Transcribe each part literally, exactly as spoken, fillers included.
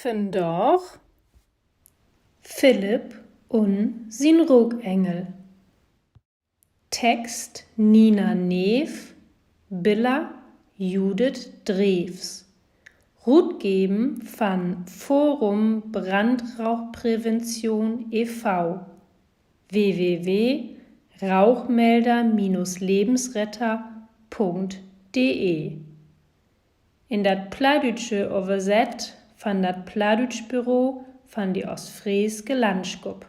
Vandaag: Philipp un sien Rookengel. Text: Nina Neef, Biller: Judith Drews. Rutgeven van Forum Brandrauchprävention e V, w w w rauchmelder minus lebensretter punkt d e. In dat Plattdüütsche översett van dat Plattdüütsch Büro van de Oostfreeske Landskupp.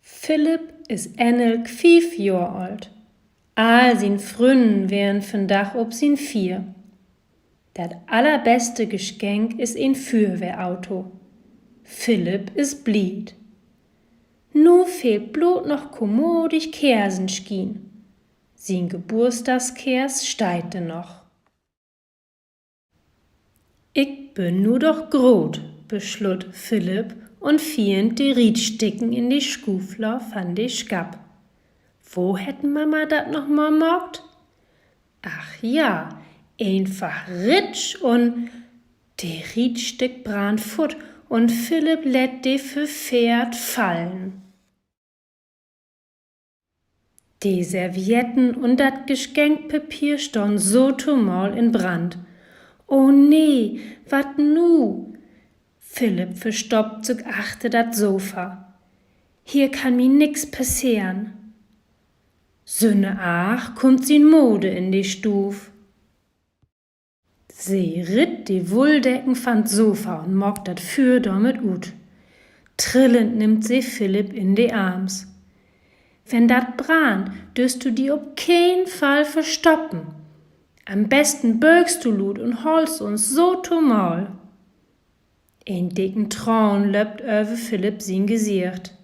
Philipp is ennelk fief Johr oolt. All sien Frünnen weren vandaag op sien Fier. Dat allerbeste Geschenk is en Füerwehrauto. Philipp is blied. Nu fehlt blot noch kommodig Kersenschien. Sien Gebursdagskeers steiht dor noch. Ik bün nu doch groot, beslutt Philipp un finnt de Rietsticken in de Schuuflaad van de Schapp. Wo hett Mama dat noch mal maakt? Ach ja, eenfach ritsch un de Rietstick brannt futt un Philipp lett de verfehrt fallen. De Servietten un dat Geschenkpapier stahn so tomaal in Brand. O nee, wat nu? Philipp verstoppt sük achter dat Sofa. Hier kann mi nix passeren. Sünner Arg kummt sien Moder in de Stuuv. Se ritt de Wulldecken van't Sofa un maakt dat Füer dormit ut. Trillend nimmt se Philipp in de Arms. Wenn dat brannt, dürst du di op keen Fall verstoppen. An'n besten bölkst du luut un haalst uns so tomaal. En dicken Traan löppt över Philipp sien Gesicht.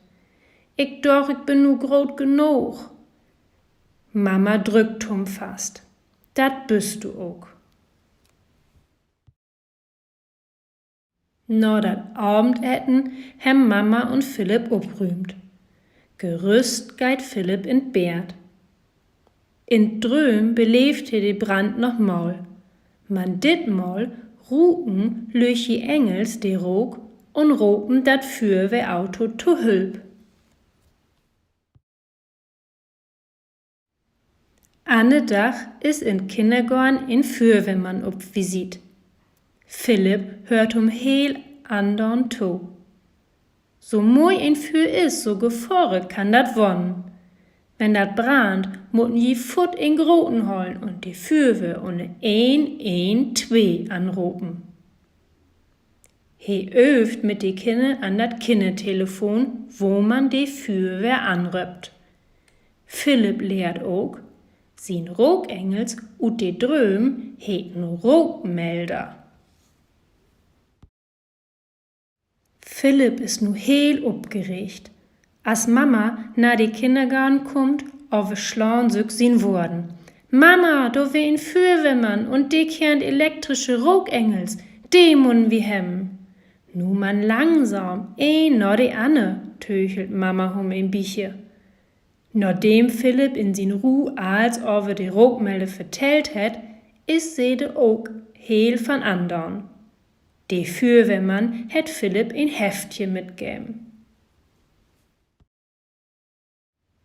Ik doch, ik bün nu groot genoog. Mama drückt hum fast. Dat büst du ok. Na dat Avendeten hebbt Mama un Philipp oprüümt. Gerüst geiht Philipp in't Bedd. In'n Droom beleevt he de Brand noch mal. Man ditmal ruken lüttje Engels de Rook un ropen dat Füerwehrauto to Hülp. Anner Dag is in'n Kinnergoorn en Füerwehrmann op Visiet. Philipp höört hum heel andaan to. So moi en Füer is, so gefohrlik kann dat worrn. Wenn dat brannt, mutten ji futt en Groten halen un de Füerwehr unner een een twee anropen. He öövt mit de Kinner an dat Kinnertelefon, wo man de Füerwehr anröppt. Philipp lehrt ok: Sien Rookengels ut de Drööm heten Rookmelder. Philipp is nu heel opgereegt. As Mama na de Kinnergoorn kummt, överslaan sük sien Woorden. Mama, dor weer en Füerwehrmann un de kennt elektrische Rookengels. De mutten wi hebben. Nu man langsam, een na de anner, tögelt Mama hum en bietje. Nadem Philipp in sien Ruh alls över de Rookmelder vertellt hett, is se dor ok heel van andaan. De Füerwehrmann hett Philipp en Heftje mitgeven.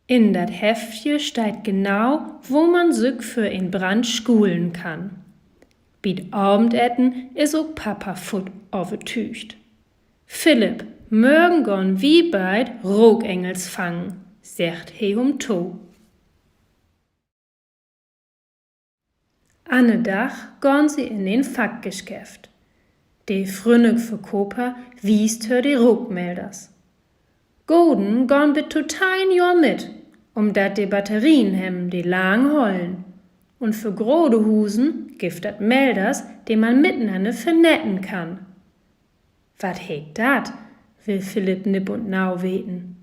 In dat Heftje steiht genau, wo man sük för en Brand schulen kann. Bi't Avendeten is ok Papa futt övertüügt. Philipp, mörgen gahn wi beid Rookengels fangen, seggt he hum to. Anner Dag gahn se in en Fackgeschäft. De frünnelk Verkoper wiest hör de Rookmelders. Goden gahn bit to teihn Johr mit, umdat de Batterien hebben de lang hollen. Un för grote Husen gifft dat Melders, de man mitnanner vernetten kann. Wat heet dat?, will Philipp nipp un nau weten.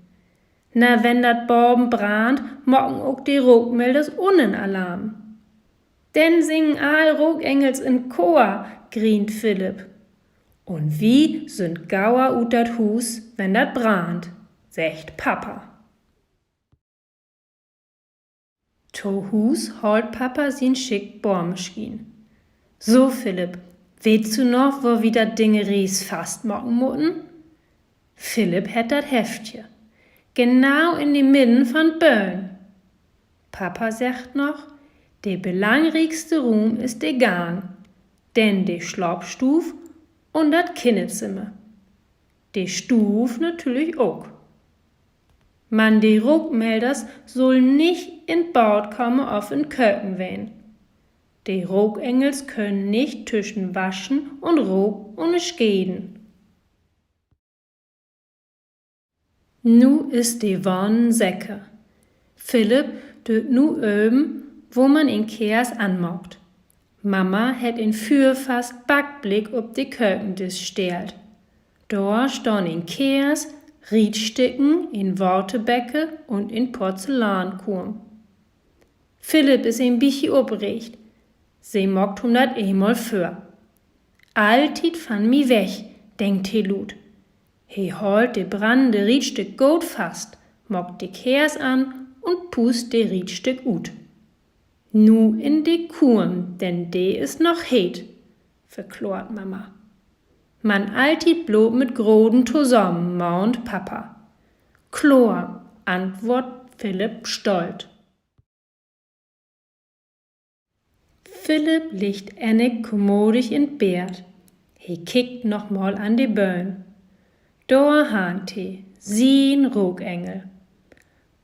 Na, wenn dat baven brannt, maken ok de Rookmelders unnen Alarm. Denn singen all Rookengels in Chor, grient Philipp. Un wi sünd gauer ut dat Huus, wenn dat brannt, seggt Papa. To Huus haalt Papa sien schick Bohrmaschien. So, Philipp, Weetst du noch, wo wi dat Ding rechts fastmaken mutten? Philipp hett dat Heftje. Genau in de Midden van Böön. Papa seggt noch: De belangriekste Ruum is de Gang, denn de Slaapstuuv un dat Kinnerzimmer. De Stuuv natürlich ok. Man de Rookmelders sullen nich in Baadkamer of in Köken ween. De Rookengels köönt nich tüschen Waschen un Rook ünnerscheden. Nu is de Wahnen seker. Philipp deit nu öven, wo man en Keers anmaakt. Mama hett en füerfast Backblick op de Kökendisch stellt. Dor stahn en Keers, Rietsticken, en Waterbeker un en Porzellankumm. Philipp is en bietje opreegt. Se maakt hum dat eenmal vör. Alltiet van mi weg, denkt he luut. He hollt de brannende Rietstick goot fast, maakt de Keers an un puust de Rietstick ut. Nu in de Kumm, denn de is noch heet, verkloort Mama. Man alltiet bloot mit Groten tosamen, mahnt Papa. Kloor, antwoort Philipp stolt. Philipp liggt ennig kommodig in't Bedd. He kickt nochmal an de Böön. Dor hangt he, sien Rookengel.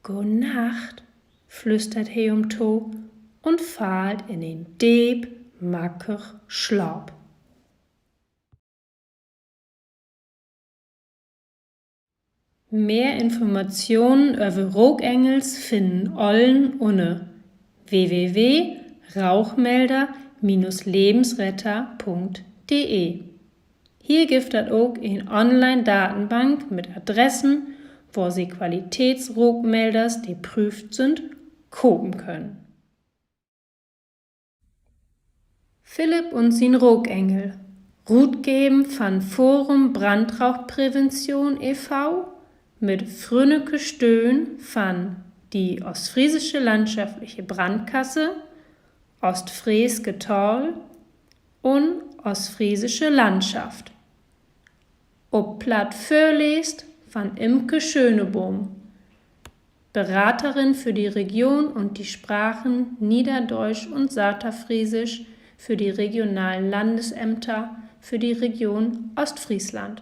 Godnacht, flüstert he hum to un fallt in en deep, macker Slaap. Mehr Informationen över Rookengels finnen Ollen ünner w w w rauchmelder lebensretter punkt d e. Hier gifft dat ok en Online-Datenbank mit Adressen, wor Se Qualitätsrookmelders, de prüft sünd, kopen könen. Philipp un sien Rookengel, rutgeven van Forum Brandrauchprävention e V, mit frünnelke Stöön van de Ostfriesische Landschaftliche Brandkasse, Oostfreeske Taal un Oostfriesische Landschaft. Op Platt vörleest van Imke Schönebohm, Beraterin för de Region un de Sprachen Niederdeutsch un Saterfriesisch för de regionalen Landesämter för de Region Ostfriesland.